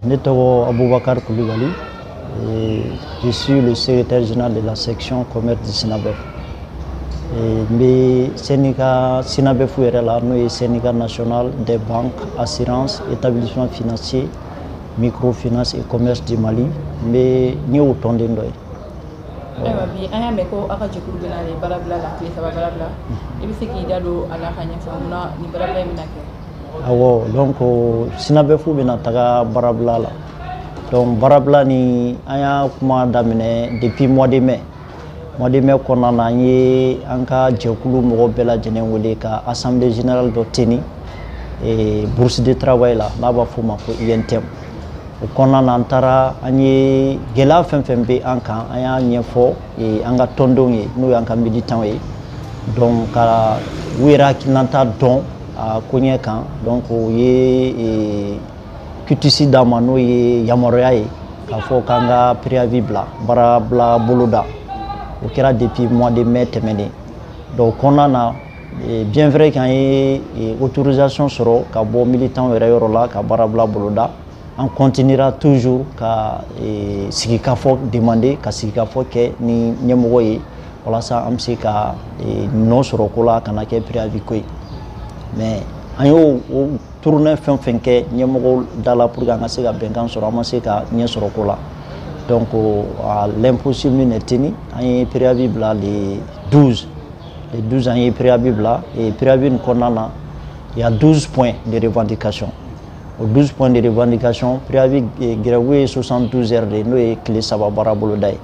Ne tɔgɔ Aboubacar Koulibaly et je suis le secrétaire général de la section commerce du SYNABEF. N bɛ syndicat SYNABEF yɛrɛ la, n'o ye Syndicat national des banques, assurances, établissements financiers, microfinance et commerce du Mali. N bɛ n y'o tɔnden dɔ ye. Ayiwa, bi an y'a mɛn ko aw ka jɛkulu bɛna nin baarabila la, tile 3 baarabila. I bɛ se k'i da don a la ka ɲɛfɔ munna nin baarabila in bɛna kɛ? Awɔ, donc SYNABEF bɛna taga baarabila la. Donc baarabila ni, an y'a kuma daminɛ depuis mois de mai. Mois de mai kɔnɔna na, an ye an ka jɛkulu mɔgɔ bɛɛ lajɛlen wele ka assemblée générale dɔ teni bourse de travail la, n'a b'a f'o ma ko UNTM. O kɔnɔna na, an taara, an ye gɛlɛya fɛn fɛn bɛ an kan, an y'a ɲɛfɔ an ka tɔndenw ye, n'o y'an ka militants ye. Donc ka u yɛrɛ hakilinata dɔn a koɲɛ kan. Donc o ye quitus d'an ma, n'o ye yamaruya ye k'a fɔ k'an ka préavis bila, baarabila boloda. O kɛra depuis mois de mai tɛmɛnen. Donc o kɔnɔna na, bien vrai qu'an ye autorisation sɔrɔ ka bɔ militants yɛrɛ yɔrɔ la ka baarabila boloda, an continuera toujours ka sigikafɔ demander, ka sigikafɔ kɛ ni ɲɛmɔgɔ ye, walasa an bɛ se ka nɔ sɔrɔ ko la, kana kɛ préavis ko ye. Mais an y'o o tournée fɛn fɛn kɛ ɲɛmɔgɔw da la pour que an ka se ka bɛnkan sɔrɔ, an ma se ka ɲɛ sɔrɔ ko la. Donc l'impossible n'est tenu. An ye préavis bila le 12. Le 12, an ye préavis bila, et préavis nin kɔnɔna na, il y a 12 points de revendication. O 12 points de revendication, préavis grève ye 72 heures de ye, n'o ye tile 3 baara boloda ye.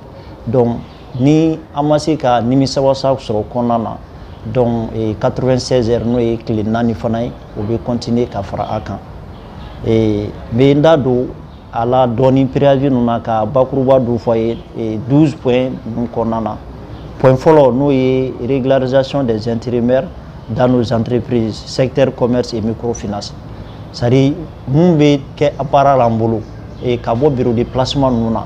Donc ni an ma se ka nimisawasa sɔrɔ kɔnɔna na, donc 96 heures, n'o ye tile 4 fana ye, o bɛ continuer ka fara a kan. N bɛ n da don a la dɔɔni préavis ninnu na, ka bakuruba dɔ fɔ a ye. 12 points ninnu kɔnɔna na, point fɔlɔ, n'o ye régularisation des intérimaires dans nos entreprises, secteur commerce et microfinance. C'est à dire mun bɛ kɛ baara la an bolo, ka bɔ bureau de placement ninnu na,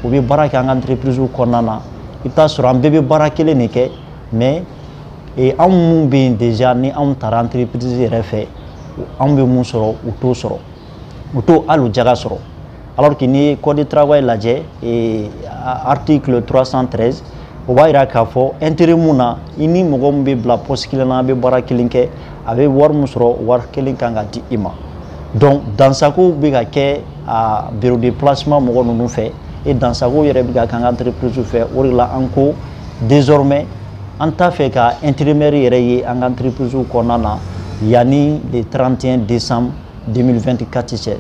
u bɛ baara kɛ an ka entreprise kɔnɔna na. I bɛ taa sɔrɔ an bɛɛ bɛ baara kelen de kɛ, mais anw mun bɛ yen déjà, ni anw taara entreprise yɛrɛ fɛ, anw bɛ mun sɔrɔ, u t'o sɔrɔ, u t'o hali o jaga sɔrɔ. Alors que n'i ye code de travail lajɛ, article 313, o b'a yira k'a fɔ intérim na, i ni mɔgɔ min bɛ bila poste kelen na, a bɛ baara kelen kɛ, a bɛ wari min sɔrɔ, wari kelen kan ka di i ma. Donc dansago bɛ ka kɛ a bureau de placement mɔgɔ ninnu fɛ, et dansago yɛrɛ bɛ ka kɛ an ka entreprise fɛ. O de la an ko désormais an t'a fɛ ka intérimaire yɛrɛ ye an ka entreprise kɔnɔna na yanni le 31 décembre 2024 cɛ.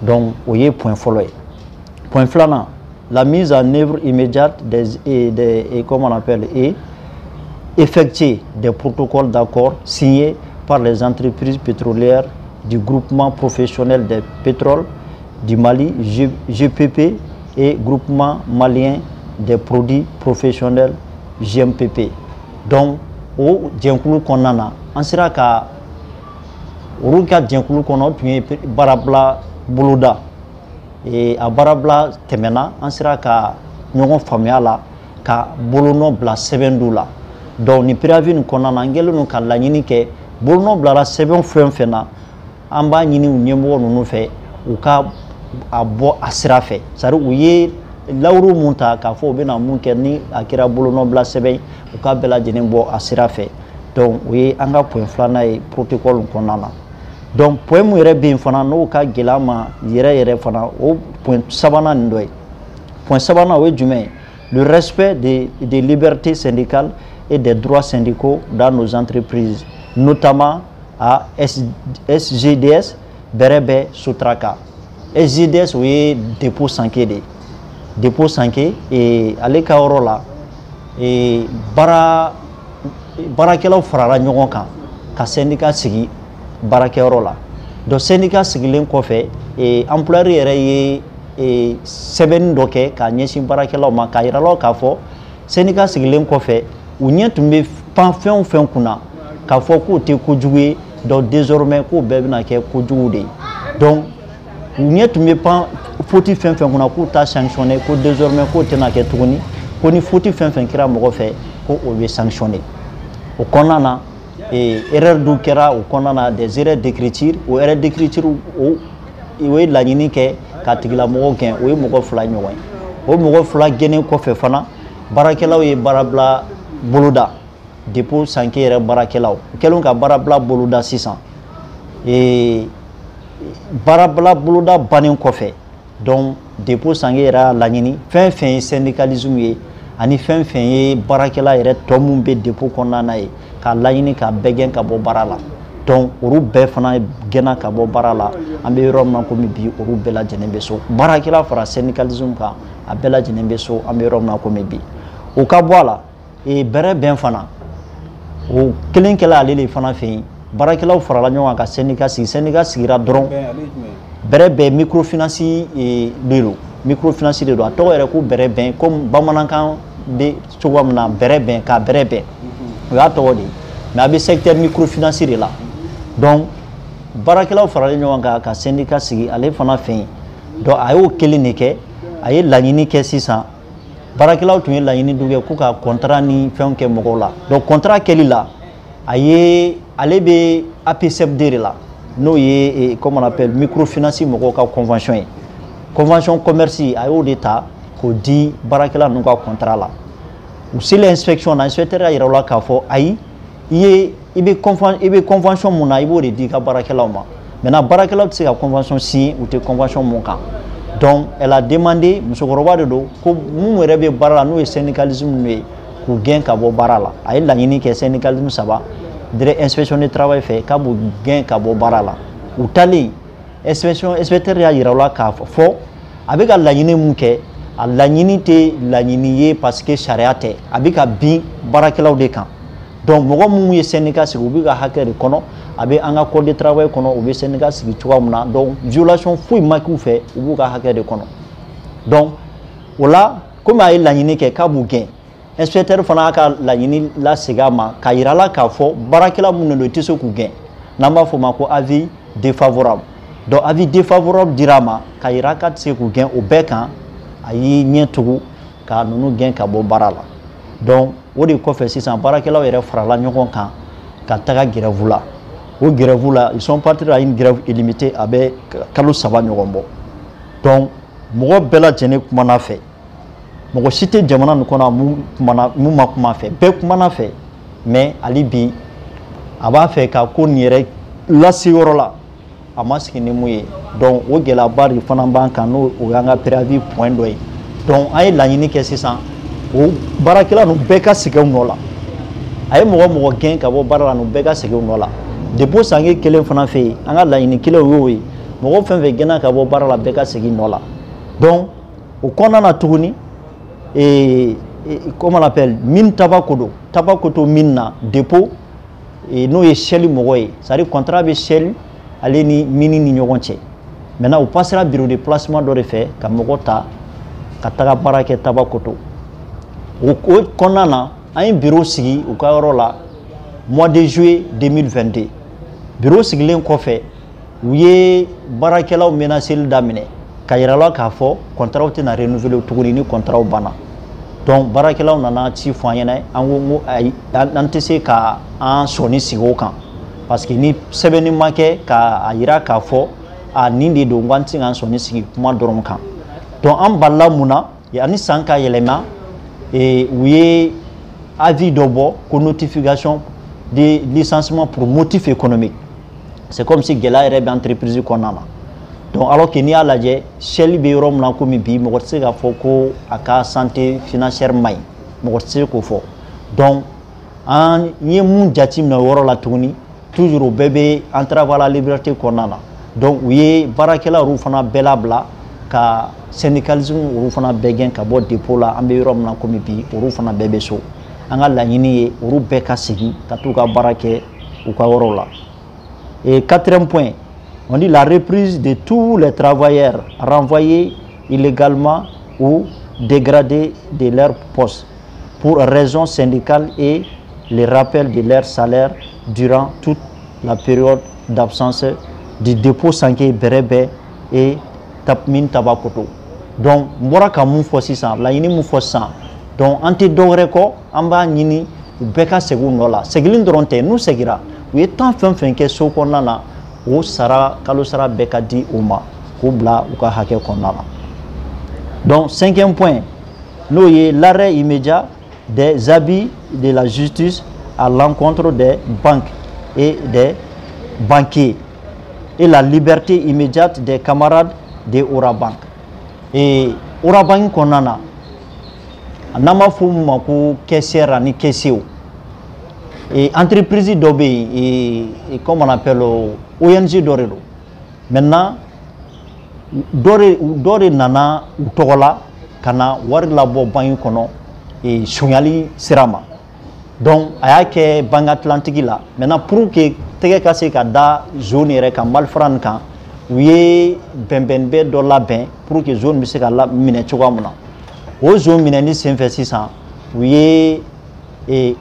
Donc o ye point fɔlɔ ye. Point filanan, la mise en œuvre immédiate des et des et comment on appelle, et effectuer des protocoles d'accord signés par les entreprises pétrolières du groupement professionnel des pétroles du Mali, GPP, et groupement malien des produits professionnels, GMPP. Donc o jɛnkulu kɔnɔna na, an sera ka olu ka jɛnkulu kɔnɔ, o tun ye baarabila boloda. A baarabila tɛmɛna, an sera ka ɲɔgɔn faamuya la ka bolonɔ bila sɛbɛn dɔ la. Donc nin préavis nin kɔnɔna na, an kɛlen don ka laɲini kɛ, bolonɔ bilara sɛbɛn fɛn fɛn na, an b'a ɲini u ɲɛmɔgɔ ninnu fɛ, u ka a bɔ a sira fɛ. C'est à dire u ye lawuru mun ta k'a fɔ u bɛna mun kɛ ni a kɛra bolonɔbila sɛbɛn, u ka bɛɛ lajɛlen bɔ a sira fɛ. Donc o ye an ka point filanan ye protocole kɔnɔna na. Donc point mun yɛrɛ bɛ yen fana, n'o ka gɛlɛn an ma yɛrɛ yɛrɛ fana, o point sabanan nin dɔ ye. Point sabanan, o ye jumɛn ye? Le respect des libertés syndicales et des droits syndicaux dans nos entreprises, notamment à SGDS Bɛrɛbɛ Sotraka. SGDS, o ye dépôt Sanke de ye. Dépôt Sanke, ale ka yɔrɔ la, baara baarakɛlaw farala ɲɔgɔn kan ka syndicat sigi baarakɛyɔrɔ la. Donc syndicat sigilen kɔfɛ, employeur yɛrɛ ye sɛbɛnni dɔ kɛ k'a ɲɛsin baarakɛlaw ma, k'a yira la k'a fɔ syndicat sigilen kɔfɛ, u ɲɛ tun bɛ pan fɛn o fɛn kunna k'a fɔ k'o tɛ kojugu ye, donc désormais k'o bɛɛ bɛna kɛ kojugu de ye. Donc u ɲɛ tun bɛ pan faute fɛn fɛn kunna k'u t'a sanctionné, ko désormais k'o tɛna kɛ tuguni, ko ni faute fɛn fɛn kɛra mɔgɔ fɛ, ko o bɛ sanctionné. O kɔnɔna na, erreur dɔ kɛra o kɔnɔna na, des erreurs d'écriture. O erreur d'écriture o o ye laɲini kɛ ka tigilamɔgɔw gɛn, o ye mɔgɔ 2 ɲɔgɔn ye. O mɔgɔ 2 gɛnnen kɔfɛ fana, baarakɛlaw ye baarabila boloda, dépôt Sanke yɛrɛ baarakɛlaw u kɛlen ka baarabila boloda sisan. Baarabila boloda bannen kɔfɛ, donc dépôt Sanke yɛrɛ y'a laɲini fɛn fɛn ye syndicalisme ye ani fɛn fɛn ye baarakɛla yɛrɛ tɔ mun bɛ dépôt kɔnɔna na ye, k'a laɲini k'a bɛɛ gɛn ka bɔ baara la. Donc olu bɛɛ fana gɛnna ka bɔ baara la. An bɛ yɔrɔ min na komi bi, olu bɛɛ lajɛlen bɛ so. Baarakɛla fara syndicalisme kan, a bɛɛ lajɛlen bɛ so, an bɛ yɔrɔ min na komi bi. O ka bɔ a la, bɛrɛ bɛn fana, o kelen kɛla ale de fana fɛ yen. Baarakɛlaw farala ɲɔgɔn kan ka syndicat sigi. Syndicat sigira dɔrɔn, bɛrɛ bɛn microfinance de don, microfinance de don. A tɔgɔ yɛrɛ ko bɛrɛ bɛn, comme bamanankan bɛ cogoya min na, bɛrɛ bɛn, ka bɛrɛ bɛn, o y'a tɔgɔ de ye. Mais a bɛ secteur microfinance de la. Donc baarakɛlaw faralen ɲɔgɔn kan ka syndicat sigi ale fana fɛ yen. Donc a y'o kelen de kɛ, a ye laɲini kɛ sisan. Baarakɛlaw tun ye laɲini dɔ kɛ ko ka contrat ni fɛnw kɛ mɔgɔw la. Donc contrat kɛli la, a ye ale bɛ APCFD de la, n'o ye comment on appelle microfinance mɔgɔw ka convention ye, convention commerce, a y'o de ta k'o di baarakɛla ninnu ka contrat la. U selen inspection na, inspecteur y'a yira u la k'a fɔ ayi, i bɛ convention mun na, i b'o de di i ka baarakɛlaw ma. Maintenant baarakɛlaw tɛ se ka convention signer u tɛ convention mun kan. Donc elle a demandé, musokɔrɔba de don, ko mun yɛrɛ bɛ baara la n'o ye syndicalisme ninnu ye, k'u gɛn ka bɔ baara la. A ye laɲini kɛ syndicalisme 3 direct inspection du travail fɛ k'a b'u gɛn ka bɔ baara la. U taalen inspection, inspecteur y'a yira u la k'a fɔ a bɛ ka laɲini mun kɛ, a laɲini tɛ laɲini ye parce que sariya tɛ, a bɛ ka bin baarakɛlaw de kan. Donc mɔgɔ minnu ye syndicat sigi, u bɛ ka hakɛ de kɔnɔ, a bɛ an ka code de travail kɔnɔ, u bɛ syndicat sigi cogoya min na. Donc violation foyi ma k'u fɛ, u b'u ka hakɛ de kɔnɔ. Donc o la, komi a ye laɲini kɛ k'a b'u gɛn, inspecteur fana y'a ka laɲini lasegin a ma k'a yira la k'a fɔ baarakɛla minnu don, i tɛ se k'u gɛn, n'an b'a fɔ o ma ko avis défavorable. Donc avis défavorable dira a ma k'a yira k'a tɛ se k'u gɛn. O bɛɛ kan, a y'i ɲɛ tugu ka ninnu gɛn ka bɔ baara la. Donc o de kɔfɛ sisan, baarakɛlaw yɛrɛ farala ɲɔgɔn kan ka taga grève la. O grève la, ils sont partis à une grève illimitée, a bɛ kalo 3 ɲɔgɔn bɔ. Donc mɔgɔ bɛɛ lajɛlen kumana fɛ, mɔgɔ si tɛ jamana nin kɔnɔ mun ma kuma fɛ, bɛɛ kumana fɛ. Mais hali bi a b'a fɛ ka ko nin yɛrɛ lase yɔrɔ la, a ma sigi ni mun ye. Donc o gɛlɛyaba de fana b'an kan, n'o o y'an ka préavis point dɔ ye. Donc an ye laɲini kɛ sisan, o baarakɛla ninnu bɛɛ ka segin u nɔ la. A ye mɔgɔ mɔgɔ gɛn ka bɔ baara la, ninnu bɛɛ ka segin u nɔ la. Dépôt Sanke kelen fana fɛ yen, an ka laɲini kelen o y'o ye, mɔgɔ fɛn fɛn gɛnna ka bɔ baara la, bɛɛ ka segin nɔ la. Donc o kɔnɔna na tuguni, comment on appelle, mine Tabakoto, Tabakoto mine na dépôt, n'o ye Shell mɔgɔ ye, c'est à dire contrat bɛ Shell ale ni mine ni ɲɔgɔn cɛ. Maintenant u passera bureau de placement dɔ de fɛ ka mɔgɔ ta ka taga baara kɛ Tabakoto. O kɔnɔna na, an ye bureau sigi u ka yɔrɔ la mois de juillet 2022. Bureau sigilen kɔfɛ, u ye baarakɛlaw menaceli daminɛ ka yira la k'a fɔ contrat tɛna renouveler tuguni ni contrat banna. Donc baarakɛlaw nana ci fɔ an ɲɛna, an ko ayi, an tɛ se ka an sɔnni sigi o kan, parce que ni sɛbɛnni ma kɛ k'a yira k'a fɔ a nin de don, k'an tɛ se k'an sɔnni sigi kuma dɔrɔn kan. Donc an balila mun na, ani san ka yɛlɛma, u ye avis dɔ bɔ ko notification de licenciement pour motif économique. C'est comme si gɛlɛya yɛrɛ bɛ entreprise kɔnɔna na. Donc alors que n'i y'a lajɛ, Shell bɛ yɔrɔ min na komi bi, mɔgɔ tɛ se k'a fɔ ko a ka santé financière man ɲi, mɔgɔ tɛ se k'o fɔ. Donc an ye mun jateminɛ o yɔrɔ la tuguni, toujours o bɛɛ bɛ entrave à la liberté kɔnɔna na. Donc u ye baarakɛlaw olu fana bɛɛ labila ka syndicalisme olu fana bɛɛ gɛn ka bɔ dépôt la. An bɛ yɔrɔ min na komi bi, olu fana bɛɛ bɛ so. An ka laɲini ye olu bɛɛ ka segin ka t'u ka baara kɛ u ka yɔrɔw la. Et quatrième point, on dit la reprise de tous les travailleurs renvoyés illégalement ou dégradés de leur poste pour raisons syndicales et le rappel de leur salaire durant toute la période d'absence du dépôt Sanke Bɛrɛbɛn et mine Tabakoto. Donc n bɔra ka mun fɔ sisan, laɲini mun fɔ sisan, donc an tɛ dɔwɛrɛ kɔ, an b'a ɲini u bɛɛ ka segin u nɔ la. Seginni dɔrɔn tɛ, n'u seginna, u ye temps fɛn fɛn kɛ so kɔnɔna na, o sara kalo sara bɛɛ ka di u ma. k'u bila u ka hakɛ kɔnɔna na. Donc cinquième point, n'o ye l'arrêt immédiat des abus de la justice à l'encontre des banques et des banquiers et la liberté immédiate des camarades de Orabank. Et Orabank kɔnɔna na, n'an b'a fɔ mun ma ko caissière ani caissier, et entreprise dɔ bɛ yen, et comme on appelle ONG dɔ de don. Maintenant dɔ de nana u tɔgɔ la ka na wari labɔ banque kɔnɔ et sonyali sira ma. Donc a y'a kɛ Banque Atlantique la. Maintenant pour que tɛgɛ ka se ka da zone yɛrɛ kan, malfrat nin kan, u ye bɛnbɛnbɛn dɔ labɛn pour que zone bɛ se ka minɛ cogoya min na. O zone minɛni senfɛ sisan, u ye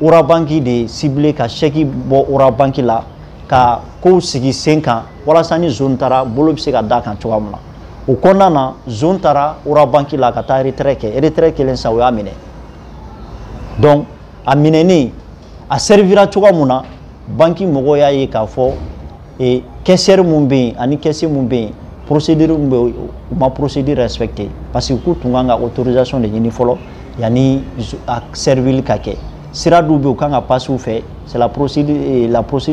Orabank de ciblé ka chèque bɔ Orabank la ka kow sigi sen kan walasa ni zone taara, bolo bɛ se ka d'a kan cogoya min na. O kɔnɔna na, zone taara Orabank la ka taa retrait kɛ. Retrait kɛlen sisan, o y'a minɛ. Donc a minɛnen, a servira cogoya mun na, banque mɔgɔw y'a ye k'a fɔ caissière mun bɛ yen ani caissier mun bɛ yen, procédure mun bɛ yen, u ma procédure respecté, parce que k'u tun kan ka autorisation de ɲini fɔlɔ yanni a servili ka kɛ. Sira dɔw bɛ yen, u kan ka passer u fɛ, c'est la procédure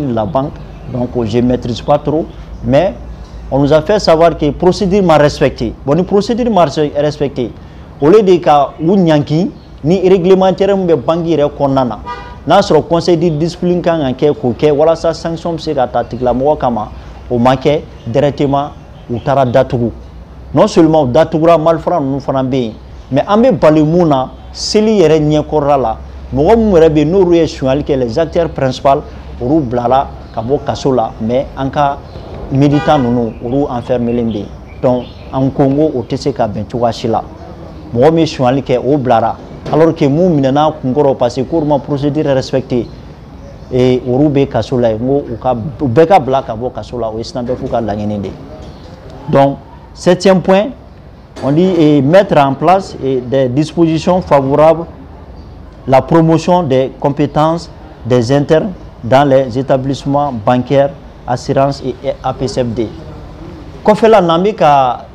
de la banque. Donc je maîtrise pas trop, mais on nous a fait savoir que procédure ma respecté. Bon, ni procédure ma respecté, au lieu de ka u ɲanki ni réglementaire mun bɛ banque yɛrɛ kɔnɔna na, n'a sɔrɔ conseil de discipline kan ka kɛ k'o kɛ walasa sanction bɛ se ka ta tigilamɔgɔ kama, o ma kɛ. Directement u taara datugu. Non seulement u datugura, malfrat ninnu fana bɛ yen, mais an bɛ bali mun na, seli yɛrɛ ɲɛkɔrɔla la, mɔgɔ mun yɛrɛ bɛ yen n'olu ye sonyali kɛ, les acteurs principaux, olu bilala ka bɔ kaso la, mais an ka militant ninnu, olu enfermelen bɛ yen. Donc an ko n ko o tɛ se ka bɛn cogoya si la. Mɔgɔ min ye sonyali kɛ, o bilara, alors que mun minɛna kunkɔrɔ parce que k'olu ma procédure respecté et olu bɛ kaso la yen. N ko u ka u bɛɛ ka bila ka bɔ kaso la, o ye SYNABEF ka laɲini de ye. Donc septième point, on dit et mettre en place et des dispositions favorables la promotion des compétences des internes dans les établissements bancaires, assurance et APCFD. Kɔfɛla n'an bɛ ka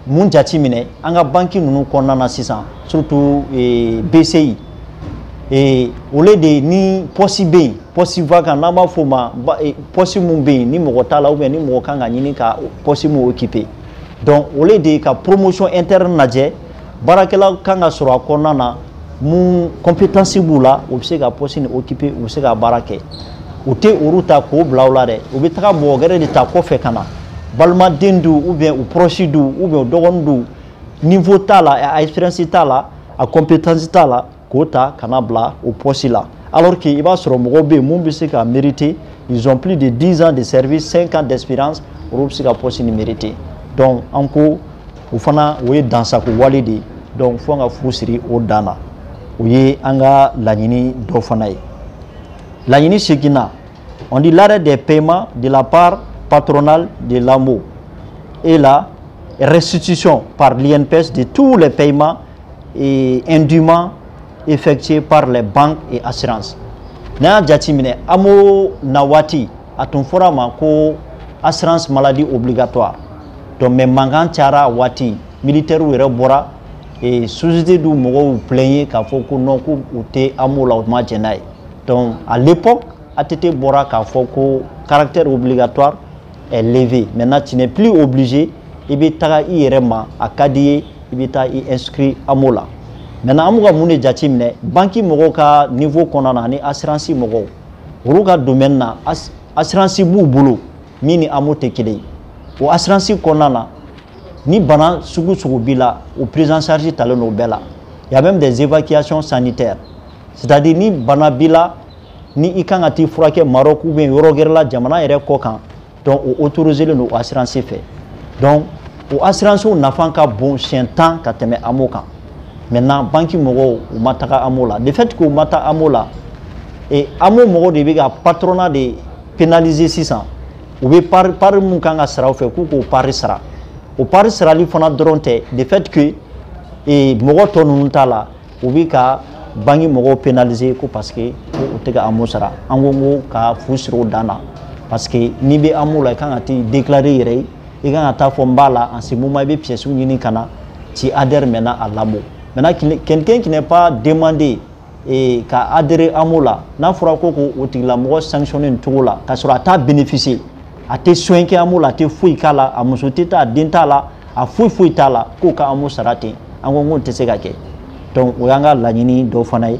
mun jate minɛ an ka banque ninnu kɔnɔna na sisan, surtout BCI, au lieu de ni poste bɛ yen, poste vacant n'an b'a fɔ o ma, poste mun bɛ yen ni mɔgɔ t'a la, ou bien ni mɔgɔ kan ka ɲini ka poste mun occuper. Donc au lieu de ka promotion interne lajɛ, baarakɛla kan ka sɔrɔ a kɔnɔna na mun compétence b'u la, u bɛ se ka poste nin occuper, u bɛ se ka baara kɛ, u tɛ olu ta k'o bila o la dɛ. U bɛ taga mɔgɔ wɛrɛ de ta kɔfɛ ka na, balimaden du, ou bien u proche du, ou bien u dɔgɔnin du, niveau t'a la, a expérience t'a la, a compétence t'a la, k'o ta ka na bila o poste la, alors que i b'a sɔrɔ mɔgɔw bɛ yen mun bɛ se ka mériter, ils ont plus de 10 ans de service, 5 ans d'expérience, olu bɛ se ka poste nin mériter. Donc an ko o fana, o ye dansako wale de ye. Donc fo an ka fu siri o dan na. O ye an ka laɲini dɔ fana ye. Laɲini seginna, on dit l'arrêt des paiements de la part patronale de l'AMO et la restitution par l'INPS de tous les paiements et indûment effectués par les banques et assurances. N'a y'a jateminɛ, AMO na waati, a tun fɔra a ma ko assurance maladie obligatoire. Donc mais mankan cayara a waati, militaires yɛrɛ bɔra et société du mɔgɔw plaigner k'a fɔ ko non, ko u tɛ AMO la, u ma jɛn n'a ye. Donc à l'époque, ATT bɔra k'a fɔ ko caractère obligatoire est levé. Maintenant tu n'es plus obligé, i bɛ taga i yɛrɛ ma, a ka di ye, i bɛ taa i inscrit AMO la. Maintenant an bɛ ka mun de jate minɛ banque mɔgɔw ka niveau kɔnɔna na ani assurance mɔgɔw, olu ka domaine na, assurance b'u bolo min ni AMO tɛ kelen ye. O assurance kɔnɔna na, ni bana sugu sugu b'i la, o prise en charge talen don o bɛɛ la. Il y a même des évacuations sanitaires, c'est-à-dire ni bana b'i la, ni i kan ka t'i furakɛ Maroc ou bien yɔrɔ wɛrɛ la, jamana yɛrɛ kɔ kan, donc o autorisé len don o assurance fɛ. Donc o assurance nafa ka bon siɲɛ 10 ka tɛmɛ AMO kan. Maintenant banque mɔgɔw, u ma taga AMO la. De fait que u ma taa AMO la, et AMO mɔgɔw de bɛ ka patronat de pénaliser sisan. U bɛ part mun kan ka sara u fɛ, k'u k'o part sara. O part sarali fana dɔrɔn tɛ, de fait que mɔgɔ tɔ ninnu t'a la, u bɛ ka banque mɔgɔw pénaliser ko parce que ko u tɛ ka AMO sara. An ko ka fu siri o dan na, parce que n'i bɛ AMO la, i kan ka t'i déclarer i yɛrɛ ye. I kan ka taa fɔ n b'a la, en ce moment i bɛ pièces ɲini ka na, tu adhères maintenant à l'AMO. Maintenant, quelqu'un qui n'est pas demandé et ka adhérer AMO la, n'a fɔra ko k'o tigilamɔgɔ sanctionner nin cogo la, k'a sɔrɔ a t'a bénéficier, a tɛ soin kɛ AMO la, a tɛ foyi k'a la, a muso tɛ taa, a den t'a la, a foyi foyi t'a la, k'o ka AMO sara ten, an ko k'o tɛ se ka kɛ. Donc o y'an ka laɲini dɔ fana ye.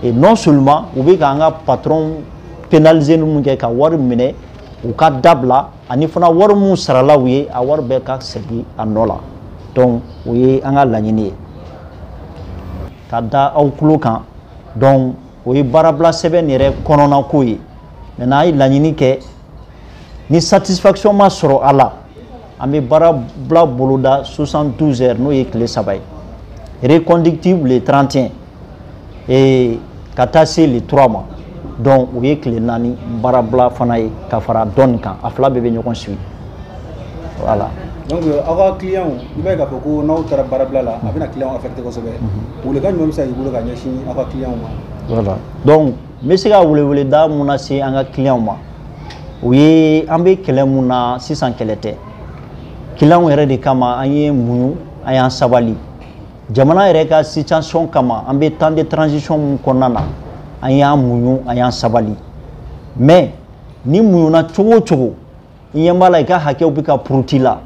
Et non seulement u bɛ k'an ka patron pénaliser mun kɛ ka wari minɛ, u ka dabila, ani fana wari mun sarala u ye, a wari bɛɛ ka segin a nɔ la. Donc o ye an ka laɲini ye ka da aw tulo kan. Donc o ye baarabila sɛbɛn yɛrɛ kɔnɔna ko ye. Maintenant, an ye laɲini kɛ, ni satisfaction ma sɔrɔ a la, an bɛ baarabila boloda 72 heures, n'o ye tile 3 ye, reconductible le 31 et ka taa se le 3 ma. Donc o ye tile 4 baarabila fana ye ka fara dɔ nin kan, a fila bɛɛ bɛ ɲɔgɔn suit. Voilà. Donc aw ka client, i b'a ye k'a fɔ ko n'aw taara baarabila la, a bɛna client affecté kosɛbɛ. Welewelekan jumɛn bɛ se ka k'i bolo ka ɲɛsin aw ka client ma? Voilà. Donc n bɛ se ka weleweleda mun lase an ka client ma, o ye an bɛ kɛlɛ mun na sisan, kɛlɛ tɛ, client yɛrɛ de kama an ye muɲu, an y'an sabali. Jamana yɛrɛ ka situation kama, an bɛ temps de transition mun kɔnɔna na, an y'an muɲu, an y'an sabali. Mais ni muɲuna cogo o cogo, i ɲɛ b'a la i ka hakɛw bɛ ka puruti la,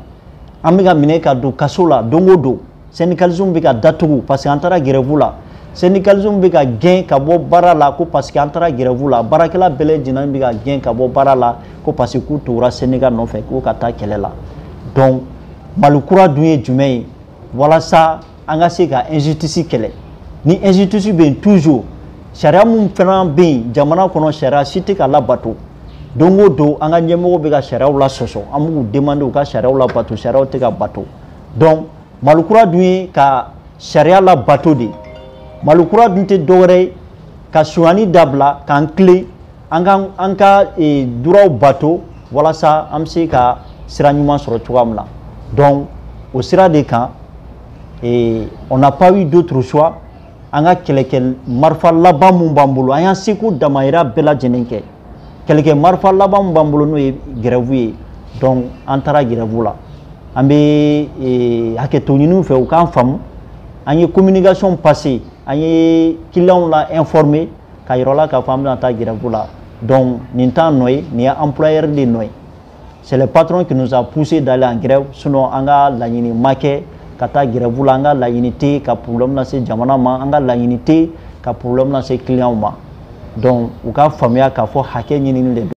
an bɛ ka minɛ ka don kaso la don o don, syndicalisme bɛ ka datugu parce que an taara grève la, syndicalisme bɛ ka gɛn ka bɔ baara la ko parce que an taara grève la, baarakɛla bɛɛ lajɛlen bɛ ka gɛn ka bɔ baara la ko parce que k'u tugura syndicat nɔfɛ k'u ka taa kɛlɛ la. Donc Mali kura dun ye jumɛn ye? Walasa an ka se ka injustice kɛlɛ. Ni injustice bɛ yen toujours, sariya mun fana bɛ yen jamana kɔnɔ, sariya si tɛ ka labato. Don o don an ka ɲɛmɔgɔw bɛ ka sariyaw lasɔsɔ, an b'u demander u ka sariyaw labato, sariyaw tɛ ka bato. Donc Mali kura dun ye ka sariya labato de. Mali kura dun tɛ dɔwɛrɛ ye ka sonyani dabila, k'an tilen, an ka droitw bato, walasa an bɛ se ka sira ɲuman sɔrɔ cogoya min na. Donc o sira de kan, on n'a pas eu d'autre choix. An ka kɛlɛkɛ marifa laban mun b'an bolo, an y'an seko damayira bɛɛ lajɛlen kɛ, kɛlɛkɛ marifa laban mun b'an bolo, n'o ye grève ye. Donc an taara grève la. An bɛ hakɛto ɲini fɛ, u k'an faamu. An ye communication passé, an ye clients la informer ka yira la k'a fɔ an bɛna taa grève la. Donc nin t'an nɔ ye, nin ye employeur de nɔ ye. C'est le patron qui nous a poussé d'aller en grève. Sinon an ka laɲini ma kɛ ka taa grève la, an ka laɲini tɛ ka problème lase jamana ma, an ka laɲini tɛ ka problème lase clients ma. Donc u ka faamuya k'a fɔ hakɛ ɲinini de don.